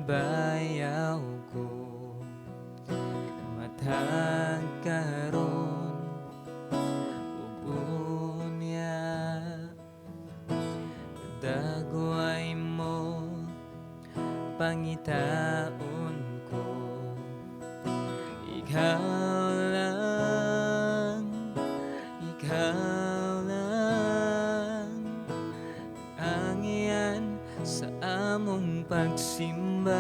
Ibayaw ko. Matag karon ug unya, dagway mo, pangitaon ko. Ikaw lang, ikaw lang ang iyan sa among pagsimba.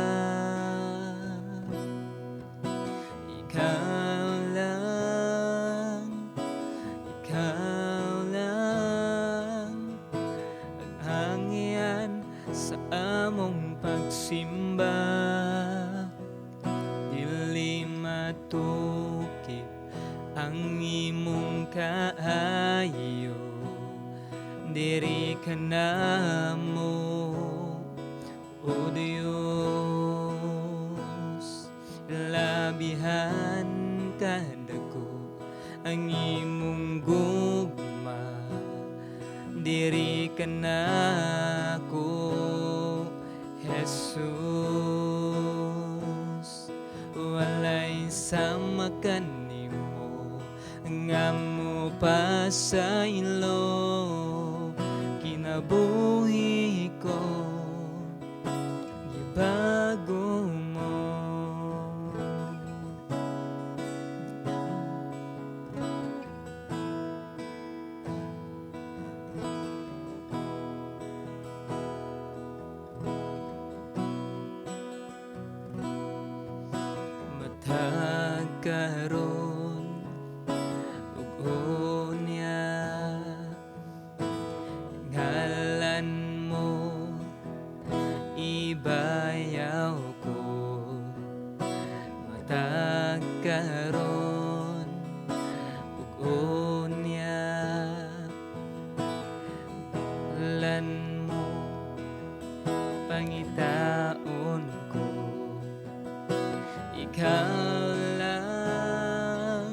Ikaw lang, ikaw lang ang iyan sa among pagsimba. Dili matukib ang imong kaayo, diri ka namo, O Diyos. Labihan kadako ang imong gugma, diri ka nako, Jesus. Walay sama kanimo nga mo pasaylo, kinabuhi ko gibago mo. Matag karon ug unya, ngalan mo ibayaw ko. Matag karon ug unya, ngalan mo pangitaon ko. Ikaw lang,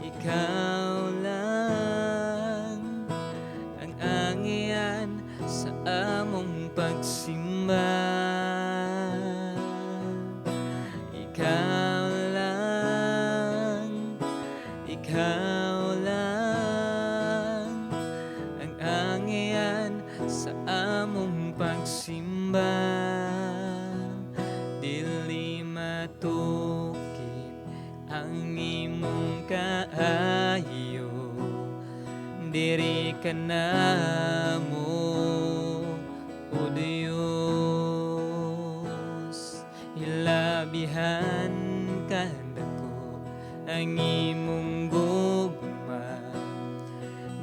ikaw lang ang angian sa among pagsimba. Ikaw lang, ikaw lang ang angian sa among pagsimba. Dili matukib ang imong kaayo, diri ka namo, O Diyos. Hilabihan kadako ang imong gugma,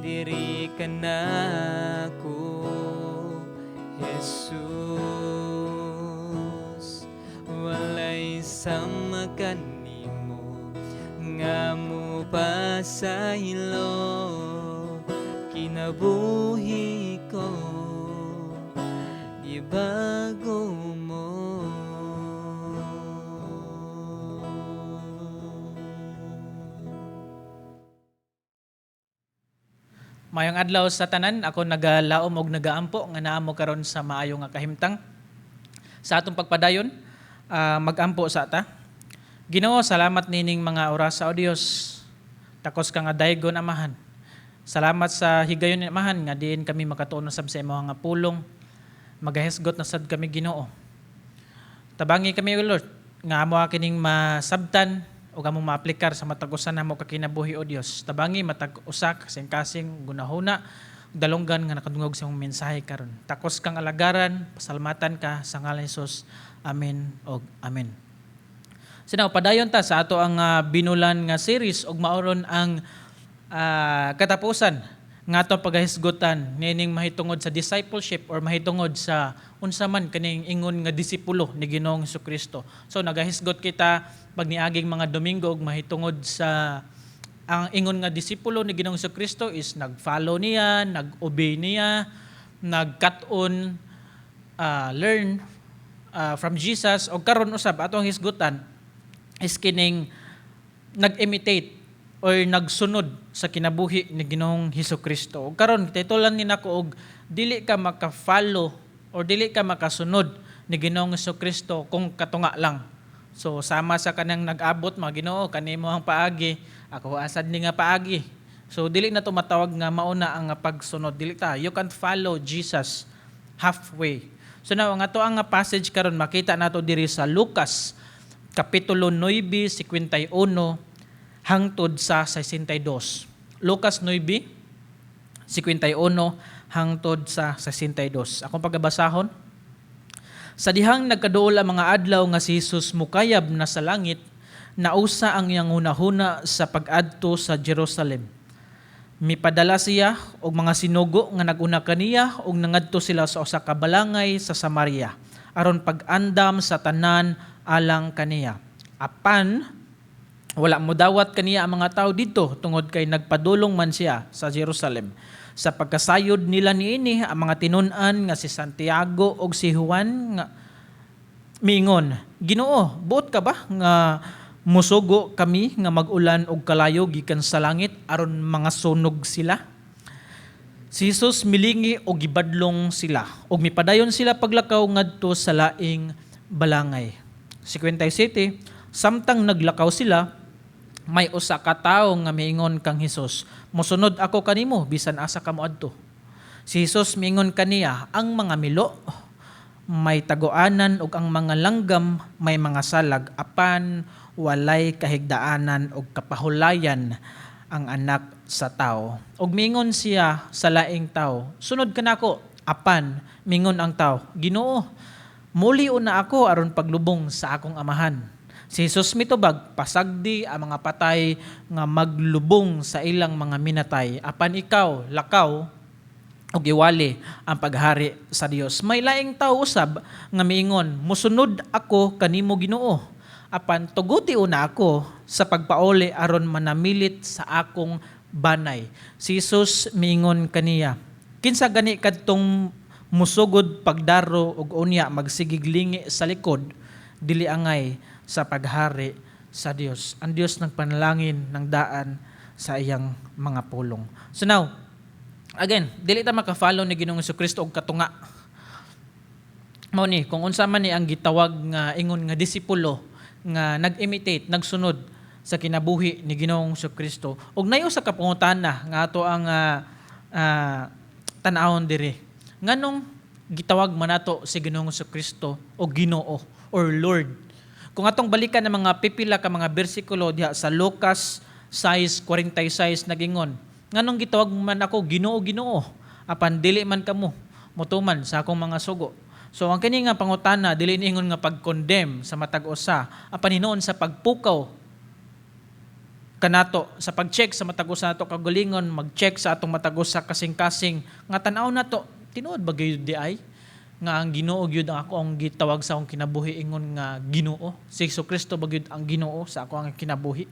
diri ka nako, Jesus. Walay sama kanimo nga mo pasaylo, kinabuhi ko gibago mo. Mayong adlaw sa tanan, ako nagalaom og nagaampo nga naa mo karon sa maayo nga kahimtang. Sa atong pagpadayon, magampo sa ta. Ginoo, salamat nining mga orasa, o Dios. Takos ka nga daygon, Amahan. Salamat sa higayon, Amahan, nga diin kami makatuon usab sa imong nga pulong. Magahisgot na sad kami, Ginoo. Tabangi kami, O Lord, nga amo kining masabtan o among maaplikar sa matag usa namo ka kinabuhi, O Dios. Tabangi matag usa kasing-kasing gunahuna dalunggan nga nakadungog sa imong mensahe karon. Takos kang alagaran, pasalamatan ka sa ngalan ni Jesus. Amen og amen. Sinaw padayon ta sa ato ang binulan nga series ug maoron ang katapusan nga atong pagahisgutan niining mahitungod sa discipleship or mahitungod sa unsa man kaning ingon nga disipulo ni Ginoong Kristo. So nagahisgot kita pag niaging mga Domingo og mahitungod sa ang ingon nga disipulo ni Ginoong Kristo is nag-follow niya, nag-obey niya, nagkat-on, learn from Jesus. Og karon usab atong hisgutan is kining nag-imitate or nagsunod sa kinabuhi ni Ginoong Hesus Kristo. Og karon titulan ni nako og dili ka maka-follow or dili ka makasunod ni Ginoong Kristo kung katunga lang. So sama sa kanang nag-abot mga Ginoo, kanimo ang paagi, ako asad ni nga paagi. So dili na to matawag nga mauna ang pagsunod, dili ta. You can't follow Jesus halfway. So now, ang ato ang passage karon makita nato diri sa Lucas kapitulo 9:51 hangtod sa 62. Lucas 9:51 hangtod sa 62. Akong pagabasahon. Sa dihang nagkaduol ang mga adlaw nga si Jesus mukayab na sa langit, nausa ang iyang hunahuna sa pag-adto sa Jerusalem. Mipadala siya og mga sinugo nga naguna kaniya ug nangadto sila sa usa ka balangay sa Samaria aron pag-andam sa tanan alang kaniya. Apan wala modawat kaniya ang mga tao didto tungod kay nagpadulong man siya sa Jerusalem. Sa pagkasayod nila niini, ang mga tinun-an nga si Santiago ug si Juan nga miingon, "Ginoo, buot ka ba nga musugo kami nga mag-ulan og kalayo gikan sa langit aron mga sunog sila?" Si Jesus milingi og gibadlong sila ug mipadayon sila paglakaw ngadto sa laing balangay. 57. Samtang naglakaw sila, may usa ka tawo nga miingon kang Hesus, "Mosunod ako kanimo bisan asa ka moadto." Si Jesus miingon kaniya, "Ang mga milo may taguanan ug ang mga langgam may mga salag, apan walay kahigdaanan og kapahulayan ang Anak sa Tao." Ug mingon siya sa laing tao, "Sunod ka nako." Apan mingon ang tao, "Ginoo, muli una ako aron paglubong sa akong amahan." Si Jesus mitubag, "Pasagdi ang mga patay nga maglubong sa ilang mga minatay. Apan ikaw, lakaw ug iwali ang paghari sa Dios." May laing tao usab nga miingon, "Musunod ako kanimo, Ginoo. Apan tuguti una ako sa pagpauli aron manamilit sa akong banay." Si Jesus miingon kaniya, "Kinsa gani kadtong musugod pagdaro ug unya magsigig lingi sa likod, dili angay sa paghari sa Dios." Ang Dios nagpanalangin ng daan sa iyang mga pulong. So now, again, dili ta maka-follow ni Ginoong Kristo og katunga. Mao ni kung unsa man ni ang gitawag nga ingon nga disipulo nga nag-imitate, nagsunod sa kinabuhi ni Ginoong Kristo. Ug nayo sa kapangutana nga ato ang tan-awon diri. Nganong gitawag man nato si Ginoong Kristo o Ginoo or Lord? Kung atong balikan ng mga pipila ka mga bersikulo diha sa Lucas 6:46, nagingon, "Nganong gitawag man ako Ginoo, Ginoo, apan dili man kamo motuman sa akong mga sugo?" So ang kini nga pangutana dili niingon nga pag-condemn sa matag usa, apan hinuon sa pagpukaw kanato, sa pag-check sa matag usa nato kagalingon, mag-check sa atong matag usa kasing-kasing nga tan-aw nato, tinuod ba gyud di ay nga ang Ginoo gyud ang ako ang gitawag sa akong kinabuhi ingon nga Ginoo? Si Kristo ba gyud ang Ginoo sa ako ang kinabuhi?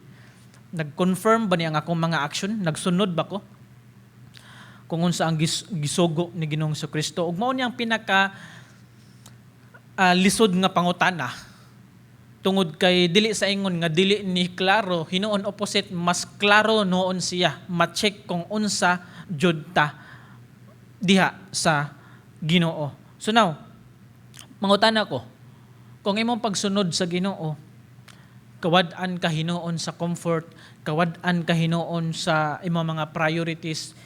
Nag-confirm ba niya ang akong mga action? Nagsunod ba ko kung unsa ang gisugo ni Ginoong Kristo? Ug mao niya ang pinaka lisod nga pangutana tungod kay dili sa ingon nga dili ni klaro, hinuon opposite, mas klaro noon siya ma-check kung unsa jud ta diha sa Ginoo. So now, mangutana ko, kung imong pagsunod sa Ginoo, kawad-an ka hinuon sa comfort, kawad-an ka hinuon sa imong mga priorities,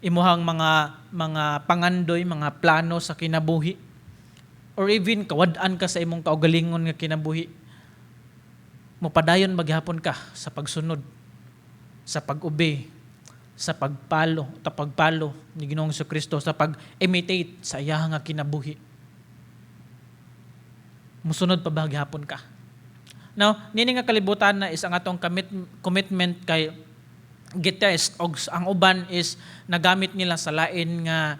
imuhang mga pangandoy, mga plano sa kinabuhi, or even kawad-an ka sa imong kaugalingon nga kinabuhi, mopadayon maghapon ka sa pagsunod, sa pag-obey, sa pag-follow ni Ginoong Kristo, sa pag-imitate sa iya nga kinabuhi? Musunod pa ba gihapon ka? Now, nini nga kalibutan na is ang atong commitment kay gitest og ang uban is nagamit nila sa lain nga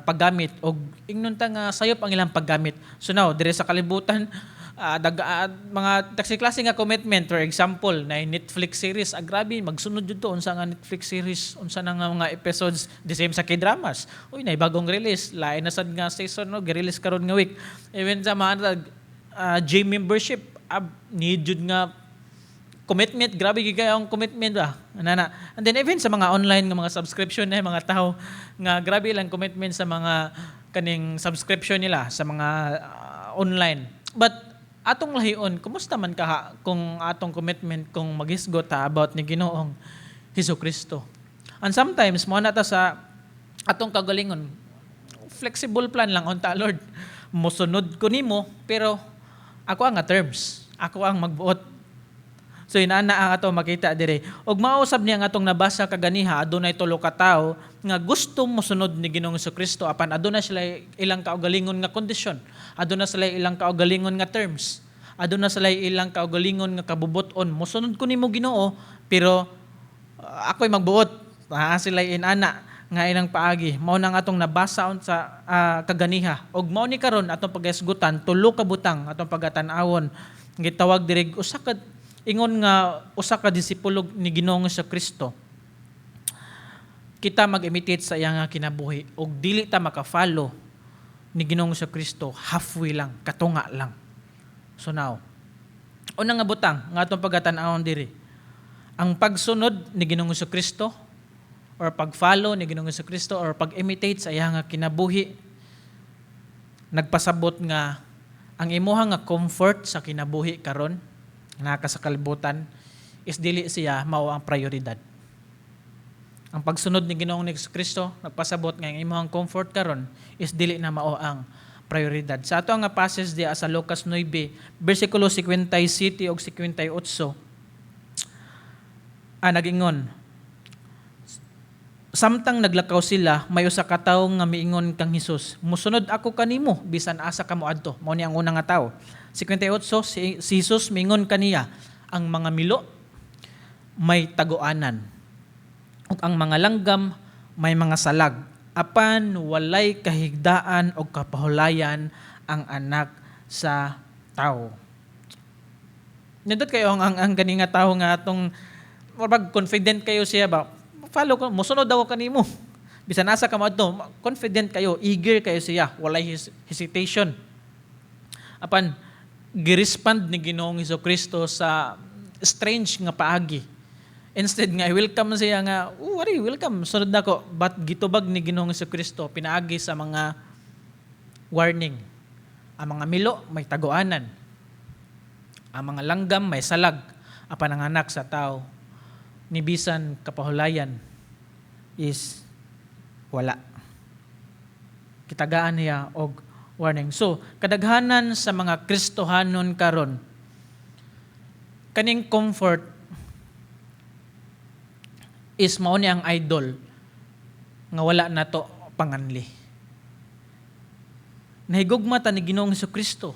paggamit og ingnon ta nga sayop ang ilang paggamit. So now, dire sa kalibutan, mga taxi klase nga commitment. For example, na Netflix series, grabe magsunod jud to unsa nga Netflix series, unsa na nga mga episodes. The same sa K-dramas, uy, nay bagong release, lain na sad nga season, no, gi-release karon nga week. Even sa mga gym membership, need jud nga commitment, grabe gyud kayo ang commitment ba. Nana. And then even sa mga online nga mga subscription na mga tao nga grabe lang commitment sa mga Kaning subscription nila sa mga online. But atong lahion, kumusta man kaha kung atong commitment kung maghisgot ta about ni Ginoong Hesus Kristo? And sometimes mo na ta sa atong kagalingon, flexible plan lang unta, Lord. Mosunod ko nimo, pero ako ang nga terms. Ako ang magbuot. So inana ang ato makita dire. Ug mao sab niya ang atong nabasa kaganiha, adunay tulo ka tawo nga gusto mosunod ni Ginoong Kristo, apan aduna sila ilang kaugalingon nga kondisyon. Aduna sila ilang kaugalingon nga terms. Aduna sila ilang kaugalingon nga kabubut-on. Mosunod ko nimo, Ginoo, pero ako'y magbuot. Ah, sila inana nga ilang paagi. Mao nang atong nabasa sa kaganiha. Ug mao ni karon atong paghisgutan, tulo ka butang atong pagatan-awon. Gitawag diri usa ka ingon nga usa ka disipulo ni Ginoong Kristo. Kita mag-imitate sa iyang nga kinabuhi ug dili ta maka-follow ni Ginoong Kristo halfway lang, katunga lang. So now, unang nga butang nga atong pagatan-awon diri, ang pagsunod ni Ginoong Kristo or pag-follow ni Ginoong Kristo or pag-imitate sa iyang nga kinabuhi nagpasabot nga ang imuha nga comfort sa kinabuhi karon nga sa kalibutan is dili siya mao ang prioridad. Ang pagsunod ni Ginoong Kristo nagpasabot nga ang imuhang comfort karon is dili na mao ang prioridad. Sa ato nga passage diya sa Lucas 9 bersikulo 57 ug 58, nagingon, "Samtang naglakaw sila, may usa ka tawo nga miingon kang Hesus, 'Musunod ako kanimo bisan asa ka moadto.'" Mao ni ang una nga tawo. 58, si Jesus miingon kaniya, "Ang mga milo may taguanan ug ang mga langgam may mga salag, apan walay kahigdaan o kapahulayan ang Anak sa Tao." Nindot kayo ang gani nga tawo nga atong murag confident kayo siya ba? Follow ko, mosunod daw kanimo. Bisan asa ka moadto, confident kayo, eager kayo siya, walay hesitation. Apan girespond ni Ginoong Kristo sa strange nga paagi. Instead nga welcome siya nga, "Oh, wari, welcome, sunod nako." But gitubag ni Ginoong Kristo pinaagi sa mga warning. Ang mga milo may taguanan. Ang mga langgam may salag. Apan ang Anak sa Tao ni bisan kapahulayan is wala. Gitagaan niya og warning. So, kadaghanan sa mga Kristohanon karon, kaning comfort is mao ni ang idol nga wala nato panganli. Nahigugma ta ni Ginoong Kristo.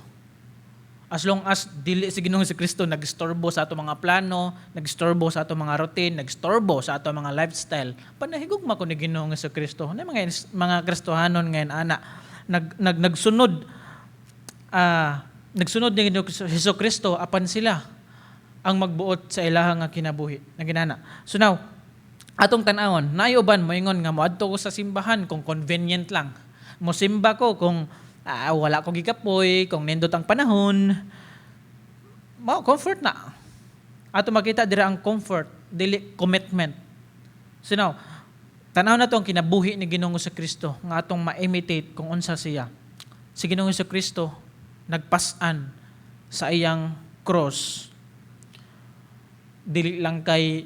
As long as dili si Ginoong Kristo nagstorbo sa ato mga plano, nagstorbo sa ato mga routine, nagstorbo sa ato mga lifestyle, panahigugma ko ni Ginoong Kristo. Na mga Kristohanon ngayon ana nag, nag nagsunod nagsunod ni Ginoong Hesus Kristo, apan sila ang magbuot sa ilahang nga kinabuhi na ginana. So now, atong tan-awon, naay uban moingon nga moadto ko sa simbahan kung convenient lang. Mosimba ko kung wala ko gikapoy, kung nindot ang panahon. Mao comfort na. Ato makita dira ang comfort, dili commitment. So now, tanaw na to ang kinabuhi ni Ginoong Kristo nga atong ma-imitate kung unsa siya. Si Ginoong Kristo nagpas-an sa iyang cross dili lang kay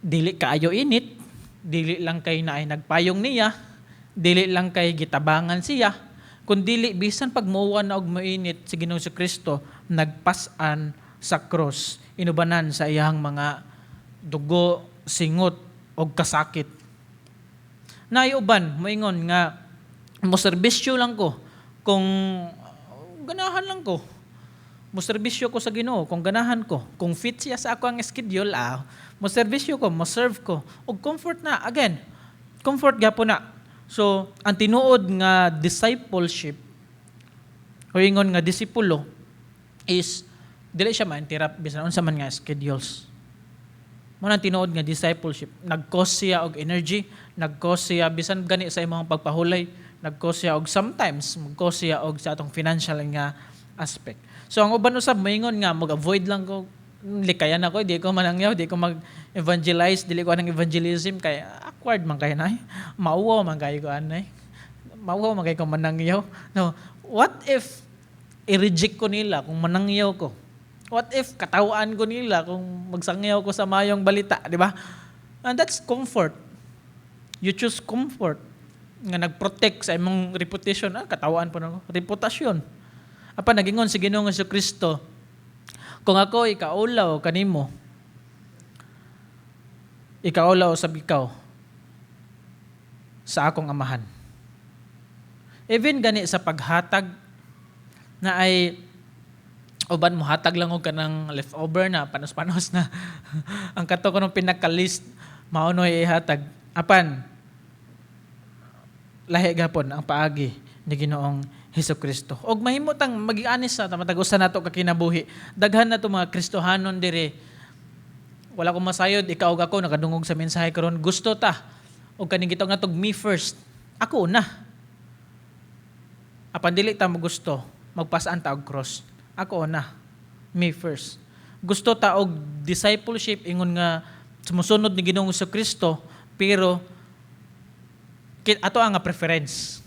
dili kaayo init, dili lang kay naay nagpayong niya, dili lang kay gitabangan siya, kundili bisan pag muwan na og mainit, si Ginoong Kristo nagpas-an sa cross inubanan sa iyang mga dugo, singot og kasakit. Naay uban moingon nga mo serbisyo lang ko kung ganahan lang ko. Mo serbisyo ko sa Ginoo kung ganahan ko, kung fit siya sa ako ang schedule, mo serbisyo ko, mo serve ko. Og comfort na again. Comfort gyapon na. So, ang tinuod nga discipleship o ingon nga disipulo is dili siya ma-interrupt bisan unsa man nga schedules. Mo nang tinuod nga discipleship. Nag-cost siya og energy, nag-cost siya bisan gani sa imong pagpahulay, nag-cost siya og sometimes mag-cost siya og sa atong financial nga aspect. So ang uban usab moingon nga mag-avoid lang ko, likayan ako, di ko manangyaw, di ko mag-evangelize, dili ko anang evangelism kay awkward man kayo na. Mauwaw man kayo ko anay. Mauhaw man kay kung manangyaw. No, what if i-reject ko nila kung manangyaw ko? What if katawaan ko nila kung magsangyaw ko sa mayong balita, di ba? And that's comfort. You choose comfort nga nag-protect sa imong reputation. Ah, katawaan po na ko. Reputasyon. Apan nagingon si Ginoong Kristo, "Kung ako ikaulaw kanimo, ikaulaw sab ikaw sa akong Amahan." Even gani sa paghatag na ay uban mo hatag lang og kanang leftover na panos-panos na ang kato kanang pinaka-list mao no ihatag, apan lahi gapon ang paagi ni Ginoong Hesus Kristo. Og mahimo tang maging honest sa matag usa nato ka kinabuhi. Daghan na to mga Kristohanon dire. Wala ko masayod, ikaw ug ako nakadungog sa mensahe karon, gusto ta og kaning gitawag natog me first. Ako na. Apan dili ta mo gusto magpasaan ta og cross. Ako na. Me first. Gusto ta og discipleship, ingon nga sumusunod ni Ginoong Kristo, pero ato ang nga preference.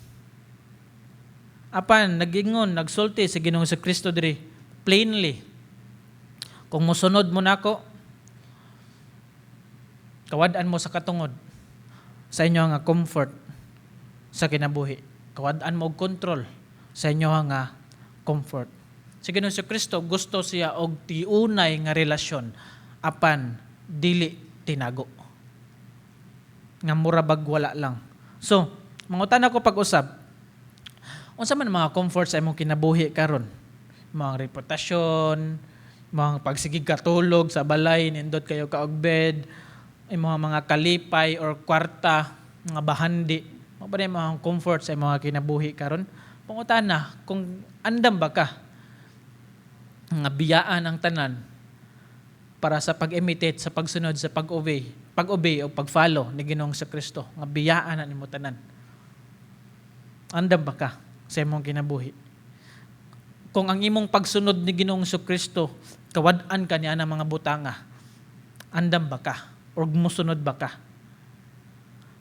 Apan nagingon, nagsulti si Ginoong Kristo diri plainly. "Kung mosunod mo nako, kawad-an mo sa katungod sa inyo nga comfort sa kinabuhi. Kawad-an mo og control sa inyo nga comfort." Si Ginoong Kristo, gusto siya og tiunay nga relasyon apan dili tinago. Nga mura bag wala lang. So, mangutan ako pag-usab. Unsa man ang mga comfort sa imong kinabuhi karon? Mga reputasyon, mga pagsigig katulog sa balay, nindot kayo ka og bed, imong mga kalipay or kwarta, mga bahandi. Mao ba na yung mga comfort sa imong mga kinabuhi karon? Pangutana kung andam ba ka nga biyaan ang tanan para sa pag-imitate, sa pagsunod, sa pag-obey o pag-follow ni Ginoong sa Kristo, nga biyaan na nimo tanan. Andam ba ka sa imong kinabuhi? Kung ang imong pagsunod ni Ginoong Kristo, kawad-an ka niya ng mga butanga, andam ba ka? Or musunod ba ka?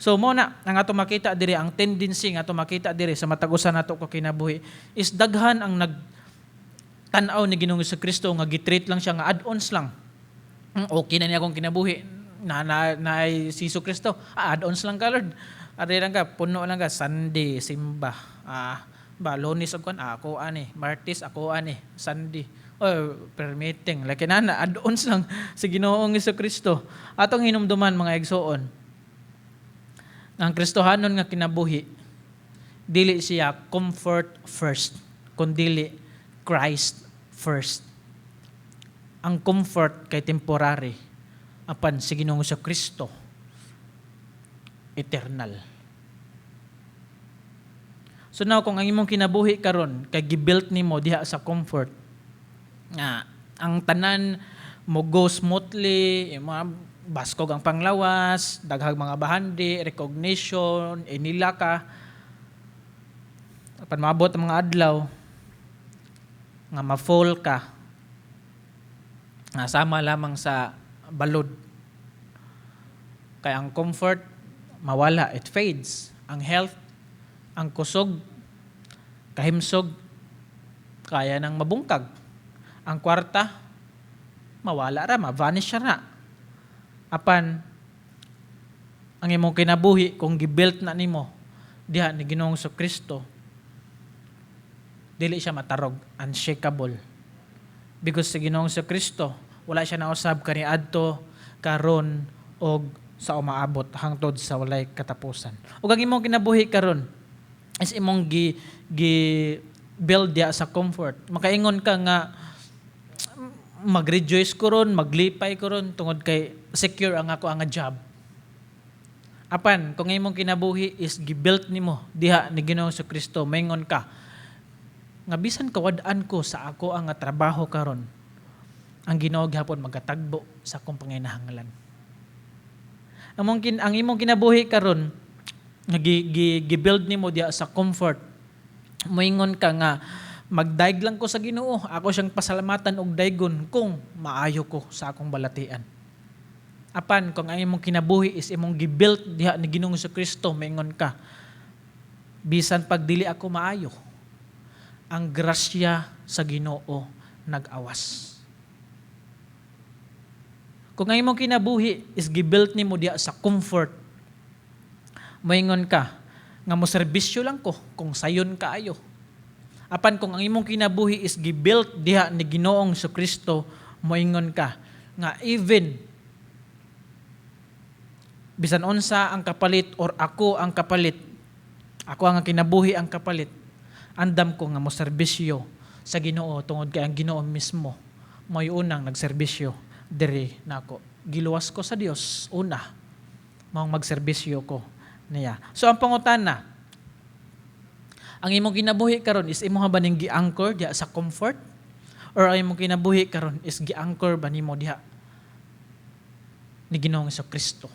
So mo na ang ato makita diri, ang tendency nga ato makita diri sa matag usa nato ka kinabuhi is daghan ang nag tan-aw ni Ginoong Kristo nga gitreat lang siya nga add-ons lang. Okay na niya akong kinabuhi na na, na ay si Jesu Kristo. Ah, add-ons lang ka, Lord. Ari lang ka, puno lang ka Sunday simba. Ah, ba Lunes og kwan, ah, ako ani, Martes ako ani, Sunday. Oh, prayer meeting. Like na add-ons lang si Ginoong Kristo. Atong hinumduman, mga igsoon, ang Kristohanon nga kinabuhi dili siya comfort first, kundili Christ first. Ang comfort kay temporary, apan si Ginoong Kristo eternal. So now, kung ang imong kinabuhi karon kay gibuilt nimo diha sa comfort nga ang tanan mo go smoothly, yung mga baskog ang panglawas, daghang mga bahandi, recognition, inila ka, apan maabot ang mga adlaw nga ma-fall ka, nga sama lamang sa balod. Kay ang comfort mawala, it fades. Ang health, ang kusog, kahimsog, kaya nang mabungkag. Ang kwarta, mawala ra, ma-vanish ra. Apan ang imong kinabuhi, kung gibuilt na nimo diha ni Ginoong Kristo, dili siya matarog, unshakable. Because sa Ginoong Kristo, wala siya nausab kaniadto, karon og sa umaabot hangtod sa walay katapusan. Ug ang imong kinabuhi karon is imong gi gi build diha sa comfort. Makaingon ka nga mag-rejoice ko ron, maglipay ko ron tungod kay secure ang ako ang job. Apan kung imong kinabuhi is gibuilt nimo diha ni Ginoong Kristo, maingon ka nga bisan kawad-an ko sa ako ang nga trabaho karon, ang Ginoo gihapon magatagbo sa akong panginahanglan. Ang imong kinabuhi karon nga gi-build nimo diha sa comfort, moingon ka nga magdaig lang ko sa Ginoo, ako siyang pasalamatan og daygon kung maayo ko sa akong balatian. Apan kung ang imong kinabuhi is imong gibuild diha ni Ginoong Kristo, moingon ka Bisan pag dili ako maayo, ang grasya sa Ginoo nag-awas. Kung ang imong kinabuhi is gibuilt nimo diha sa comfort, moingon ka nga mo serbisyo lang ko kung sayon kaayo. Apan kung ang imong kinabuhi is gibuilt diha ni Ginoong Kristo, moingon ka nga even bisan unsa ang kapalit or ako ang kapalit, ako ang kinabuhi ang kapalit, andam ko nga mo serbisyo sa Ginoo tungod kay ang Ginoo mismo mo'y unang nagserbisyo diri nako. Giluwas ko sa Dios una, maong magserbisyo ko niya. So ang pangutana, ang imong kinabuhi karon is imo ba ning gi-anchor diha sa comfort or ang imong kinabuhi karon is gi-anchor ba nimo diha ni Ginoong Kristo?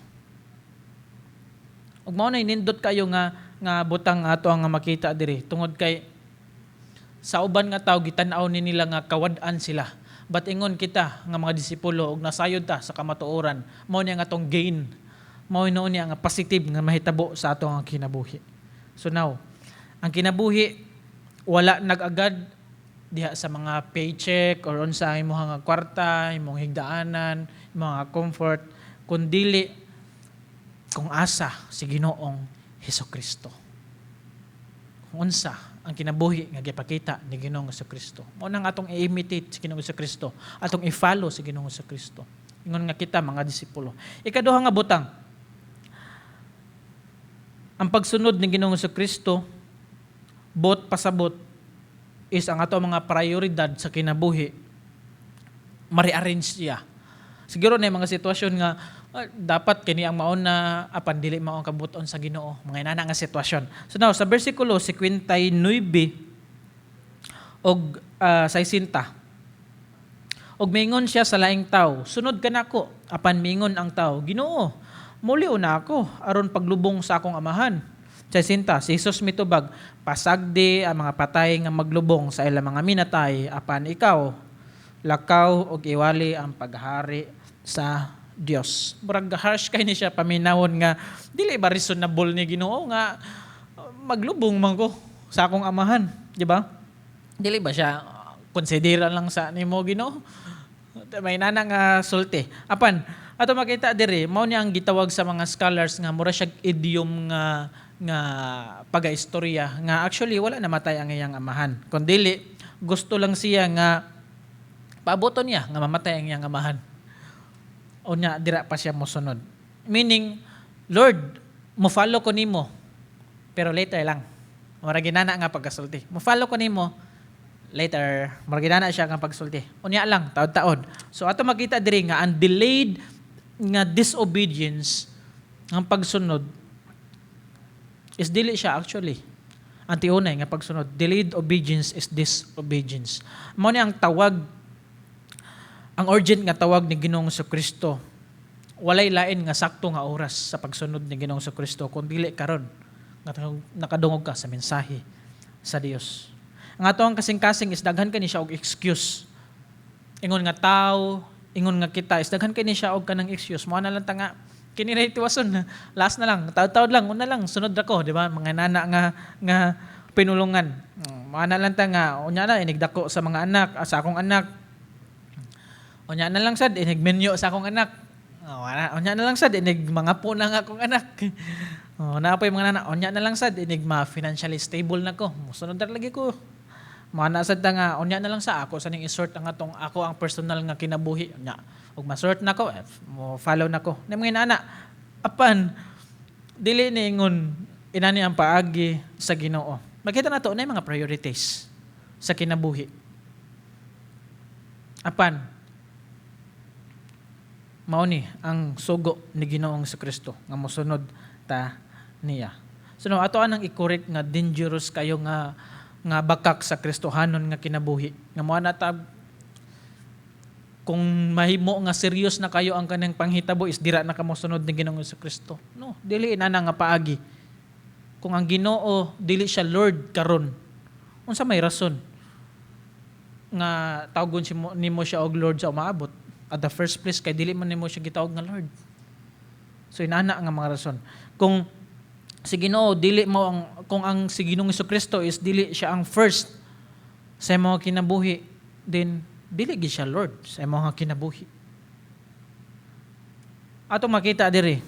Ug mao na nindot kayo nga nga butang ato ang makita diri tungod kay sa uban nga tawo, gitan-aw ni nila nga kawad-an sila. But ingon kita nga mga disipulo ug nasayod ta sa kamatuoran, mao niya nga atong gain. Mao niya nga positive nga mahitabo sa ato ang kinabuhi. So now, ang kinabuhi wala nag-agad diha sa mga paycheck or unsa imong nga kwarta, imong higdaanan, imong nga comfort, kundili kung asa si Ginoong Hesus Kristo. Kung unsa ang kinabuhi nga gipakita ni Ginoong Kristo. Mao nang atong i-imitate si Ginoong Kristo, atong i-follow si Ginoong Kristo. Ingon nga kita mga disipulo. Ikaduha nga butang, ang pagsunod ni Ginoong Kristo bot pasabot is ang ato mga prioridad sa kinabuhi ma-rearrange siya. Siguro na yung mga sitwasyon nga dapat kini ang mauna apan dili mao ang kabuton sa Ginoo. Mga inana nga sitwasyon. So now sa bersikulo 59 og 60. Ug mingon siya sa laing tawo, "Sunod ka nako." Apan mingon ang tawo, "Ginoo, muli na ako aron paglubong sa akong amahan." 60, si Jesus mitubag, "Pasagdi ang mga patay nga maglubong sa ilang mga minatay, apan ikaw, lakaw og iwali ang paghari sa Dios." Murag harsh kay ni siya paminawon nga dili ba reasonable ni Ginoo nga maglubong man ko sa akong amahan, di ba? Dili ba siya konsidera lang sa nimo, Ginoo? May nana nga sulti. Apan ato makita diri, mao niya ang gitawag sa mga scholars nga mura siya idiom nga nga pagaistorya nga actually wala namatay ang iyang amahan. Kundili gusto lang siya nga paaboton niya nga mamatay ang iyang amahan. Unya dira pa siya mosunod. Meaning, "Lord, mo follow ko nimo pero later lang." Mura ginana nga pagkasulti. "Mo follow ko nimo later." Mura ginana siya nga pagsulti. Unya lang, taod-taod. So ato makita diri nga ang delayed nga disobedience ang pagsunod is dili siya actually ang tiunay nga pagsunod. Delayed obedience is disobedience. Mao ni ang tawag, ang urgent nga tawag ni Ginoong Kristo. Walay lain nga sakto nga oras sa pagsunod ni Ginoong Kristo kung dili karon nga nakadungog ka sa mensahe sa Dios. Ang ato ang kasing-kasing is daghan kani siya og excuse. Ingon nga tao, ingon nga kita is daghan kani siya og kanang excuse. Mo na lang ta nga kini ra tiwason, last na lang, taod-taod lang, una lang sunod ra ko, di ba? Mga nana nga nga pinulungan. Mga na lang ta nga unya na inigdako sa mga anak, sa akong anak. Unya na lang sad inig menyo sa akong anak. Oh, wala. Unya na lang sad inig mga po na nga akong anak. Oh, naa pa yung mga nana. Unya na lang sad inig ma financially stable na ko. Musunod ra lagi ko. Mga na sad ta nga unya na lang sa ako sa ning isort ang atong ako ang personal nga kinabuhi. Unya ug ma-sort na ko, mo follow na ko. Na mga inana. Apan dili ni ingon inani ang paagi sa Ginoo. Makita nato na yung mga priorities sa kinabuhi. Apan mao ni ang sugo ni Ginoong Kristo nga mosunod ta niya. So no, ato anang i-correct nga dangerous kayo nga nga bakak sa Kristohanon nga kinabuhi. Nga mo na ta kung mahimo nga serious na kayo ang kanang panghitabo is dira na ka mosunod ni Ginoong Kristo. No, dili na nga paagi. Kung ang Ginoo dili siya Lord karon, unsa may rason nga tawgon si mo, nimo siya og Lord sa umaabot? At the first place kay dili man nimo siya gitawag nga Lord. So inana nga mga rason. Kung Si Ginoo dili mo ang kung ang si Ginoong Kristo is dili siya ang first sa imong kinabuhi, then dili gid siya Lord sa imong kinabuhi. Atong makita diri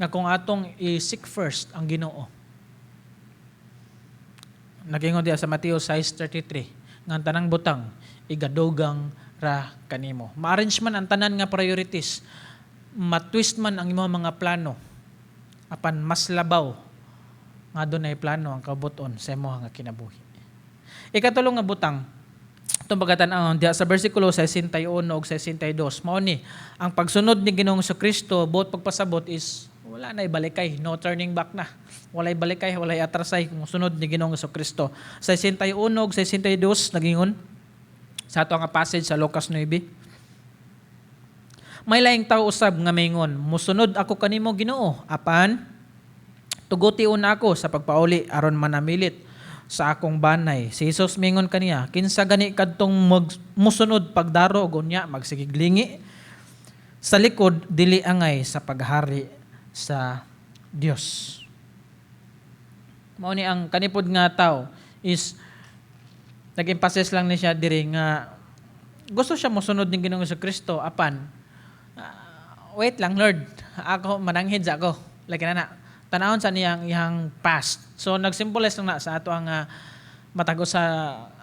nga kung atong i-seek first ang Ginoo. Nagingon diya sa Mateo 6:33 nga ang tanang butang igadugang ra kanimo. Ma-arrange man ang tanan nga priorities, matwist man ang imong mga plano, apan mas labaw nga dunay plano ang kabut-on sa imong nga kinabuhi. Ikatulo nga butang itong pagkatan-awon diha sa bersikulo 61 ug 62, mao ni ang pagsunod ni Ginoong Kristo, buot pagpasabot is wala na ibalikay, no turning back na. Walay balikay, walay atrasay kung sunod ni Ginoong Kristo. 61 ug 62, nagingon sa ato nga passage sa Lucas 9. May laing tao usab nga mingon, "Musunod ako kanimo, Ginoo, apan tuguti una ako sa pagpauli aron manamilit sa akong banay." Si Jesus mingon kaniya, "Kinsa gani kadtong musunod pagdaro ug unya magsigig lingi sa likod, dili angay sa paghari sa Dios." Mao ni ang kanipod nga tao is nag-emphasis lang ni siya diri nga gusto siya mosunod ning Ginoong Kristo, apan "Wait lang, Lord, ako mananghid sa ako." Like na tanawon sa niyang iyang past. So nagsymbolize lang na sa ato ang matago sa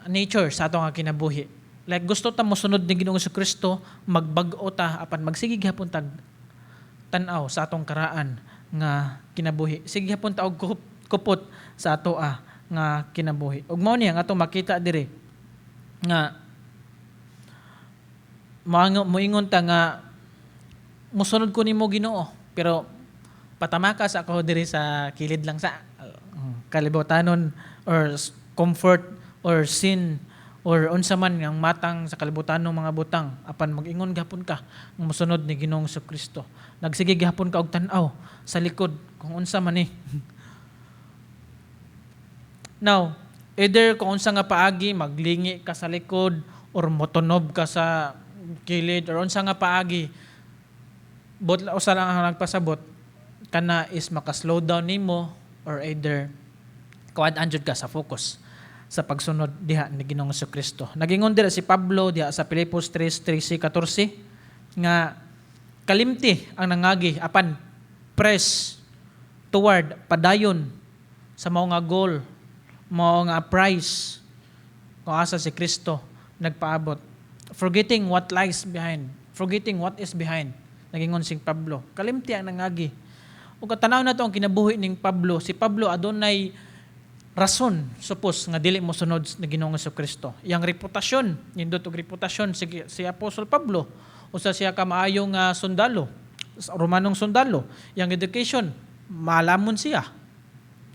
nature sa ato nga kinabuhi. Like gusto ta mosunod ni Ginoong Kristo, magbag-o ta, apan magsige gihapon tag tan-aw sa atong karaan nga kinabuhi. Sige gihapon ta og kupot sa ato nga kinabuhi. Ug mao niya ang atong makita diri nga moingon ta nga musunod ko nimo, Ginoo, pero patamakas ako diri sa kilid lang sa kalibutanon or comfort or sin or unsa man ang matang sa kalibutan ng mga butang, apan mag-ingon gihapon ka nga mosunod ni Ginoong Kristo. Nagsige gihapon ka og tan-aw sa likod kung unsa man ni. Now, either kung unsa nga paagi, maglingi ka sa likod or motunob ka sa kilid or unsa nga paagi, but usa lang ang nagpasabot kana is maka-slow down nimo or either kawad-an jud ka sa focus sa pagsunod diha ni Ginoong Kristo. Nagingon dira si Pablo diha sa Filipos 3:13 14 nga kalimti ang nangagi apan press toward, padayon sa mao nga goal, mao nga prize kung asa si Kristo nagpaabot. Forgetting what lies behind, forgetting what is behind. Nagingon si Pablo, kalimti ang nangagi. Ug tanaw na to ang kinabuhi ning Pablo. Si Pablo adunay rason supos nga dili mo sunod ni Ginoong Kristo. Iyang reputasyon, nindot og reputasyon si Apostol Pablo. Usa siya ka maayong sundalo, Romanong sundalo. Iyang education, maalamon siya.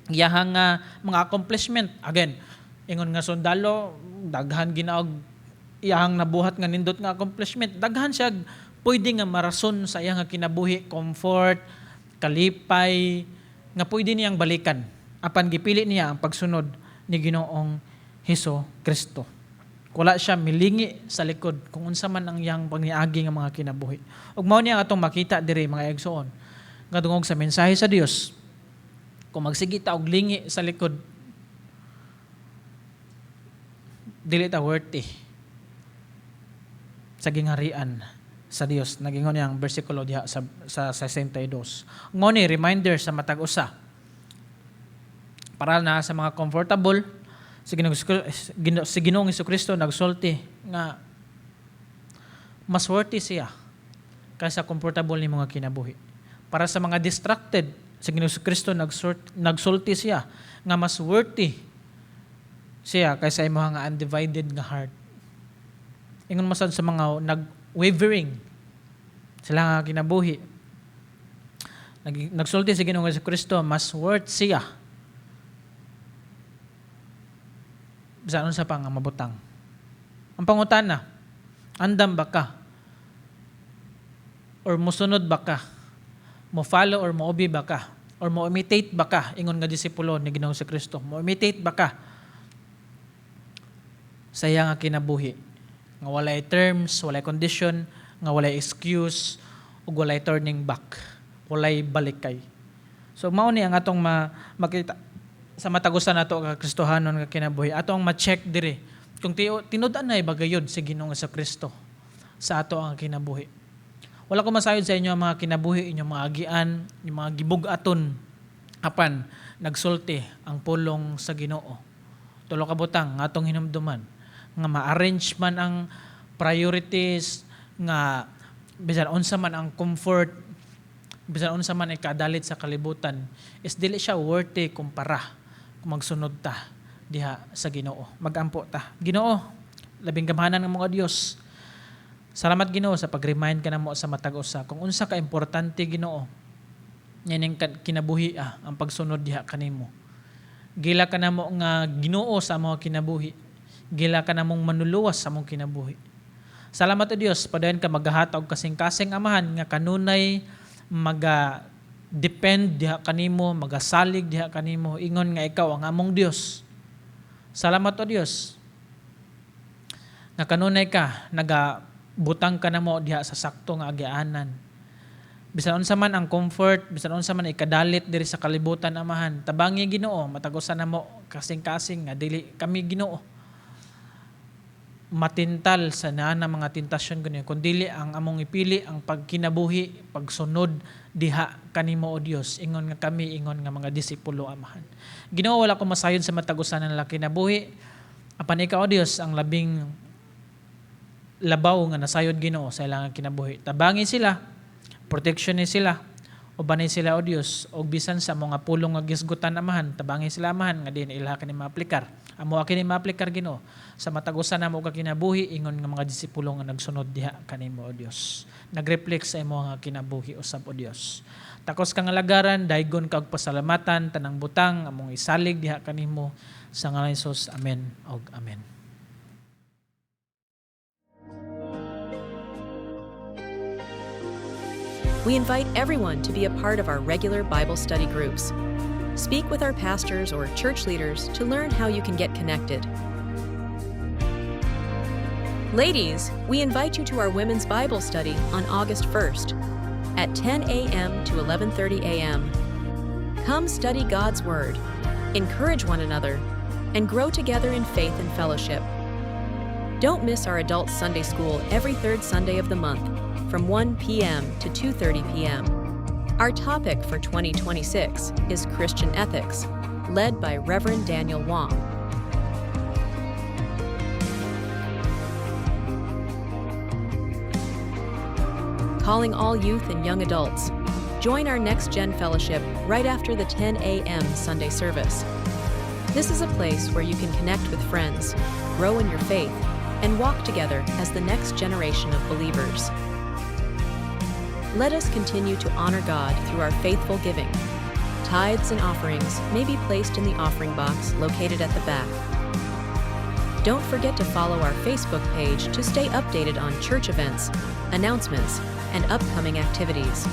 Iyahang mga accomplishment, again, ingon nga sundalo, daghan ginaog iyahang nabuhat nga nindot nga accomplishment. Daghan siya pwede nga marason sa iyang nga kinabuhi, comfort, kalipay, nga pwede niyang balikan. Apan gipili niya ang pagsunod ni Ginoong Heso Kristo. Wala siya milingi sa likod kung unsa man ang iyang pangniagi nga mga kinabuhi. Ug mao niya ang atong makita diri, mga igsoon, nga dungog sa mensahe sa Dios, kung magsige ta og lingi sa likod, dili ta worthy sa gingharian sa Dios. Nagingon niya ang bersikulo diha sa 62. Mao ni reminder sa matag usa. Para na sa mga comfortable, si Ginoong Kristo nagsulti nga mas worthy siya kaysa comfortable ni mga kinabuhi. Para sa mga distracted, si Ginoong Kristo nagsulti siya nga mas worthy siya kaysa imong nga undivided nga heart. Ingon masad sa mga nag-wavering sila nga kinabuhi. Nagsulti si Ginoong Kristo mas worth siya bisan unsa pa nga mabutang. Ang pangutana, andam ba ka? Or musunod ba ka? Mo follow or mo obey ba ka? Or mo imitate ba ka? Ingon nga disipulo ni Ginoong Kristo. Mo imitate ba ka sa iya nga kinabuhi? Nga walay terms, walay condition, nga walay excuse, ug walay turning back. Walay balikay. So mao ni ang atong makita sa matag usa nato ka Kristohanon nga kinabuhi. Ato ang ma-check diri kung tinud-anay ba gayud si Ginoong Kristo sa ato ang kinabuhi. Wala ko masayod sa inyo ang mga kinabuhi, inyong mga agian, inyong mga gibug-aton apan nagsulti ang pulong sa Ginoo. Tulo ka butang nga atong hinumduman nga ma-arrange man ang priorities, nga bisan unsa man ang comfort, bisan unsa man ikadalit sa kalibutan, is dili siya worthy kumpara kung magsunod ta diha sa Ginoo. Magampo ta. Ginoo, labing gamhanan nga mga Dios. Salamat, Ginoo, sa pag-remind ka namo sa matag usa kung unsa ka importante, Ginoo, ining kinabuhi ang pagsunod diha kanimo. Gila ka namo nga Ginoo sa among kinabuhi. Gila ka namong manuluwas sa among kinabuhi. Salamat o Dios, padayon ka maghahatag og kasing-kasing, Amahan, nga kanunay maga depend diha kanimo, magasalig diha kanimo, ingon nga ikaw ang among Dios. Salamat o Dios nga kanunay ka nagabutang ka namo diha sa sakto nga agianan. Bisan unsa man ang comfort, bisan unsa man ikadalit diri sa kalibutan, Amahan, tabangi, Ginoo, matag usa namo kasing-kasing nga dili kami, Ginoo, matintal sa naa na mga tentasyon ganyan, kundili ang among ipili ang pagkinabuhi, pagsunod diha kanimo o Dios, ingon nga kami, ingon nga mga disipulo, Amahan. Ginoo, wala ko masayod sa matag usa nila kinabuhi apan ikaw o Dios ang labing labaw nga nasayod, Ginoo, sa ilang kinabuhi. Tabangi sila, protection ni sila, ubanay sila o Dios, og bisan sa mga pulong nga gisgutan, Amahan, tabangi sila, Amahan, nga din ilaha kini maaplikar. Amo kini maaplikar, Ginoo, sa matag usa namo ka kinabuhi, ingon nga mga disipulo nga nagsunod diha kanimo o Dios. Nagreflect sa imo nga kinabuhi usab o Dios. Takos kang alagaran, daygon ka og pasalamatan, tanang butang among isalig diha kanimo sa ngalan ni Jesus. Amen og amen. We invite everyone to be a part of our regular Bible study groups. Speak with our pastors or church leaders to learn how you can get connected. Ladies, we invite you to our women's Bible study on August 1st at 10 a.m. to 11:30 a.m. Come study God's word, encourage one another, and grow together in faith and fellowship. Don't miss our adult Sunday school every third Sunday of the month from 1 p.m. to 2:30 p.m. Our topic for 2026 is Christian ethics, led by Reverend Daniel Wong. Calling all youth and young adults. Join our Next Gen Fellowship right after the 10 a.m. Sunday service. This is a place where you can connect with friends, grow in your faith, and walk together as the next generation of believers. Let us continue to honor God through our faithful giving. Tithes and offerings may be placed in the offering box located at the back. Don't forget to follow our Facebook page to stay updated on church events, announcements, and upcoming activities.